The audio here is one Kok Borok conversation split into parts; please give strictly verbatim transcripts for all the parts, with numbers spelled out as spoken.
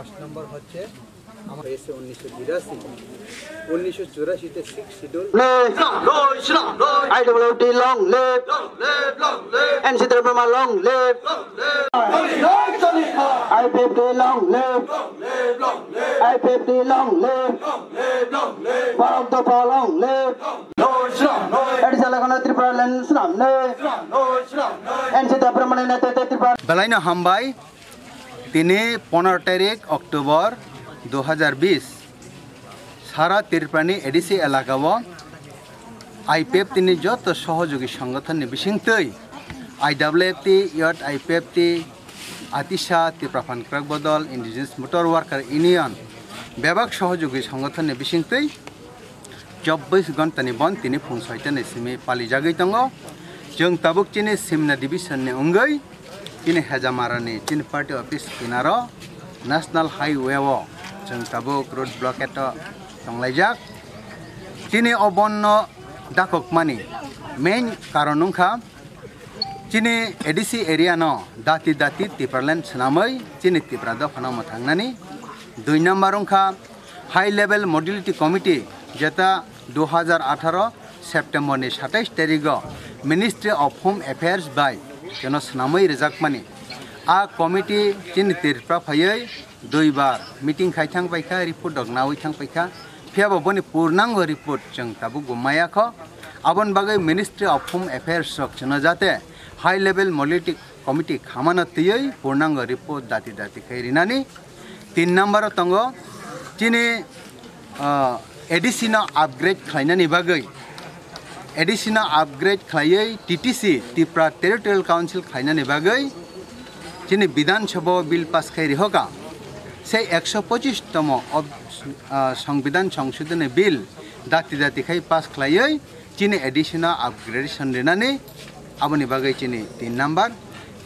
পাঁচ নম্বর হচ্ছে আমার হয়েছে উনিশশো বিরাশি, উনিশশো চুরাশিতে six schedule. Long live! I W F T long live! N C Debbarma long live! I P F T long live! I P F T long live! Borok Dopha long live! Edi sala kono Tripura land swnam ne. N C Debbarma ni netrite Tripura. Belai no hambai. Tini pondro tarik October dui hajar bish, sara Tripura ni A D C elaka o I P F T ni joto sohojogi songothon ni bisingtwi I W F T, Youth I P F T, Atisa, Tripura Phan Kwrak Bodol, Indigenous Motor Worker Union, bebak sohojogi songothon ni bisingtwi chobbish ghonta ni bon tini phung soita ni simi palijagwi tongo. Chwng tabuk chini Simna division ni wngwi chini Hejamara ni chini party office kinaro National Highway o chwng tabuk road blockade o tonglaijak. Chini o bon no dakokmani main karon wngkha chini A D C area no dati dati Tipraland swnamwi chini Tipra dopha no mwthangnani. Dui number wngkha High Level Modality Committee, jeta dui hajar atharo September ni satais tarigo Ministry of Home Affairs bai chwngno swnamwi rwjakmani. A committee chini Tripura phaiwi duibar meeting khai thang paikha, report rok nawi thang paikha. Phiya bo boni purnango report chwng tabuk bo maya kho. Aboni bagwi Ministry of Home Affairs rok chwngno jate High Level Modality Committee khamano twiwi purnango report dati dati khai rinani. Tin number o tongo chini, ah, A D C no upgrade khlainani bagwi, A D C no upgrade khlaiwi T T C, Tripura Territorial Council khlainani bagwi chini Bidhan Sabha o bill pass khai rihoka. Sei ekso pochis tomo ob-, ah, Songbidan Songshodhoni bill dati dati khai pass khlaiwi chini A D C no upgradation rinani, aboni bagwi chini tin number.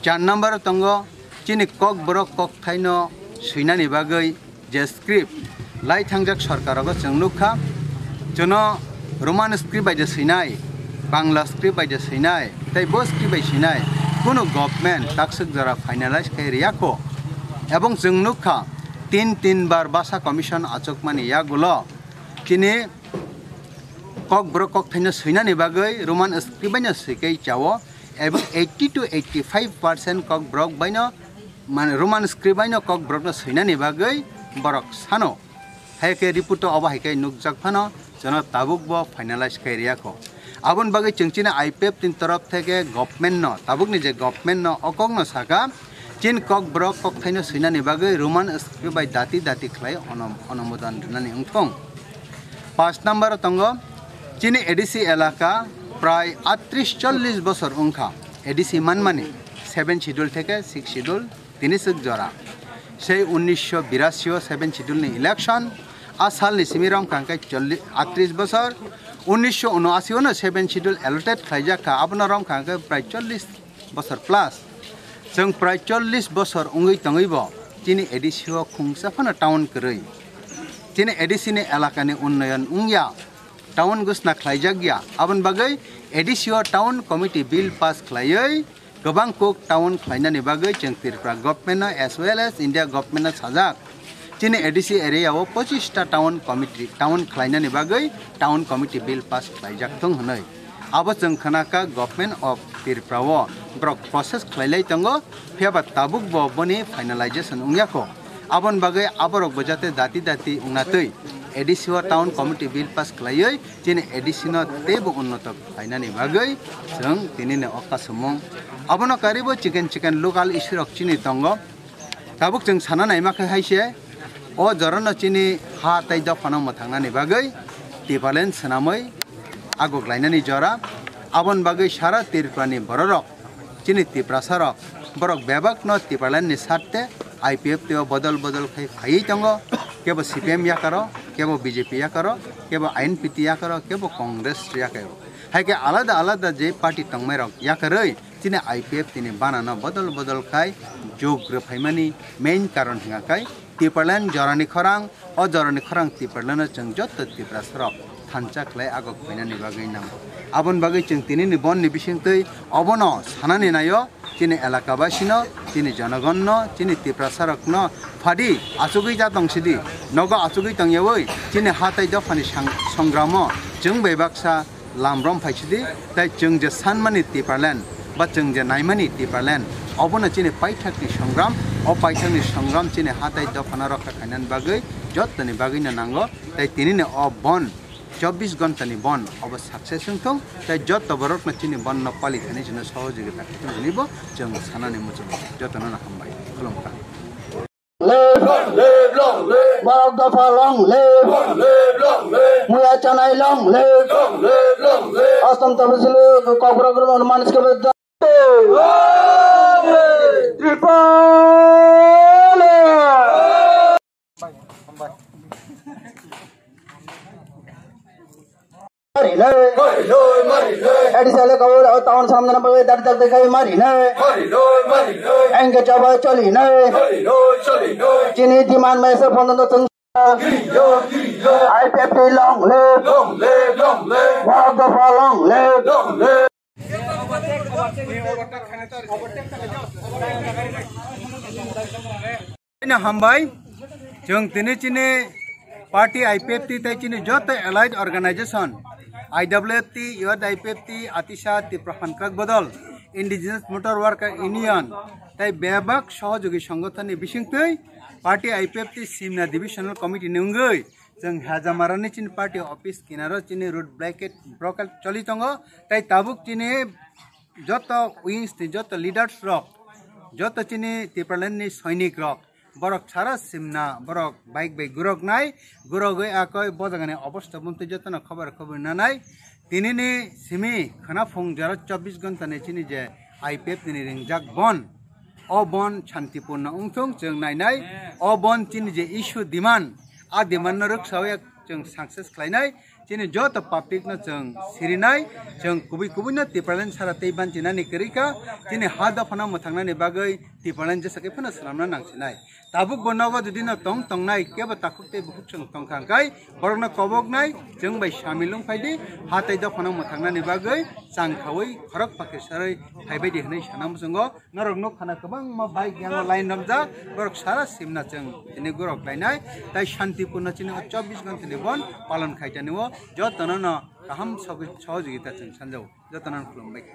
Char number o tongo chini Kokborok kokthaino swinani bagwi je script lai thangjak sorkar rogo chwng nukha, chwngno Roman script bai je swinai, Bangla script bai je swinai, tei bo script bai swinai kunu government takswk jora finalize khai riyakho. Ebong chwng nukha tin tin bar basa commission achukmani yagulo chini Kokborok kokthaino swinani bagwi Roman script baino swikai chao, ebong eighty to eighty five percent Kokborok baino, mane, Roman script baino Kokborokno swinani bagwi borok sano. Hai khe report o obo hai khe nukjak phano, chwngno tabuk bo finalize khai riyakho. Aboni bagwi chwng chini I P F T ni torof theke government no, tabukni je government no o kokno saka, Chin Kokborok kokthaino swinani bagwi Roman script bai dati dati khlai onom-, onomodon rinani wngthong. Paanch number o tongo, chini A D C elaka prai atris chollis bosor wngkha. A D C manmani seven schedule theke six schedule tini swk jora. Sei unnisho birasi o seven schedule ni election, a salni simi romkha hwnkhe cholli-, atris bosor, unnisho unoasi o no seven schedule allotted khlaijak kha, abono romkha hwnkhe prai chollis bosor plus. Chwng prai chollis bosor wngwi tongwi bo chini A D C o khungsa phano town kwrwi. Chini A D C ni elakani unnoyon wngya, town gwsna khlaijak ya. Aboni bagwi A D C o town committee bill pass khlaiwi kwbang kok town khlainani bagwi chwng Tripura government no as well as India government no sajak. Chini A D C area o pochis ta town committee, town khlainani bagwi town committee bill pass khlaijak thung hwnwi. Abo chwng khna kha Government of Tripura o borok process khlailai tongo, phiya ba tabuk bo boni finalization wngya kho. Aboni bagwi aborok bo jate dati dati wngna twi A D C o town committee bill pass khlaiwi chini A D C no teibo unnoto khlainani bagwi chwng tini ni o kasumung. Abono karibo chiken chiken local issue rok chini tongo. Tabuk chwng sana naima khe hai se, o jorano chini ha tei dophano mwthangnani bagwi Tipraland swnamwi aguk lainani jora. Aboni bagwi sara Tripurani bororok, chini Tiprasarok, borok bebakno Tipralandni sarte I P F T o bodol bodol khai phaiwi tongo, kebo C P M yakaro, kebo B J P yakaro, kebo I N P T yakaro, kebo Congress yakaro. Hai khe alada alada je party tongmairok yakarwi chini I P F T ni banano bodol bodol khai jog rwphaimani main karon hwnka khe Tipraland jorani khorang, o jorani khorang Tipraland no chwng joto Tiprasarok thansa khlai agok phainani bagwi nango. Aboni bagwi chwng tinini bonni bisingtwi obono sanani naio, chini elakabasino, chini jonogonno, chini Tiprasarokno phadi achugwi ja tongsidi, nogo achugwi tongyawi chini ha tai dophani sang-, songramo chwng bai baksa lamrom phaisidi, tai chwng je sanmani Tipraland ba chwng je naimani Tipraland, obono chini paithakni songram, o paithakni songram chini ha tai dophano rokha khainani bagwi jottoni bagwino nango, tai tinini o bon chobbish ghonta ni bon obo success wng thung, tai joto borok no chini bon no pali thani chini sohojogita khe thung hwnwi bo chwng sanani muchungo. Jotono no hambai, khulumkha. Live! Long live! Long live! Borok dopha long live! Long live! Long live! Muya chanai long live! Long live! Long live! Assam Tapasili Kokborok Manus Kebet. Long live! Tripura! Mari nai. Mari nai, mari nai. Edi sale kau taun samna na bagai dar dar dekai mari nai. Mari nai, mari nai. Engke chaba choli nai. Choli nai, choli nai. Chini demand mai se phone no chung. Giriya, giriya. I P F T long live. Long live, long live. Borok dopha long live. Long live. Ino hambai, chwng tini chini party I P F T tei chini joto allied organization, I W F T, Youth I P F T, Atisa, Tipra Phan Krak Bodol, Indigenous Motor Worker Union, tei bebak sohojogi songothonni bisingtwi party I P F T Simna Divisional Committee ni wngwi chwng Hajamarani chini party office kinaro chini road blockade, blockade choli tongo, tei tabuk chini joto wings ni joto leaders rok, joto chini Tipraland ni sainik rok, borok sara simna, borok bike bai gurok nai, gurogwi akoi bo jagani obosta bumtwi jotono khobor khobor nanai. Tinini simi khwnaphung jora chobbish ghonta ni chini je I P F T ni ringjak bon, o bon shantipurno wngthung chwng nainai, o bon chini je issue demand, a demand no rwksawi chwng success khlainai. Chini joto public no chwng sirinai, chwng kubui kubui no Tipraland sara tei banchinani kwrwi kha, chini ha dophano mwthangnani bagwi Tipraland jesa khe phano swnamna nangsinai. Tabuk bo nogo jodi no tong tongnai kebo takhuk tei bukhuk chwng tongkha hwnkhe borokno koboknai, chwng bai samil wng phaidi, ha tei dophano mwthangnani bagwi chang khaui khorok pakhe sarwi phaibaidi hwnwi sana muchungo. Norok nuk khana kwbangma bike yango line romjak, borok sara simna chwng tini gurok lainai, tai shantipurno chini o chobbish ghonta ni bon palon khaitani o jotono no kaham sohojogita chwng sanjao, jotono no khulumbai kha.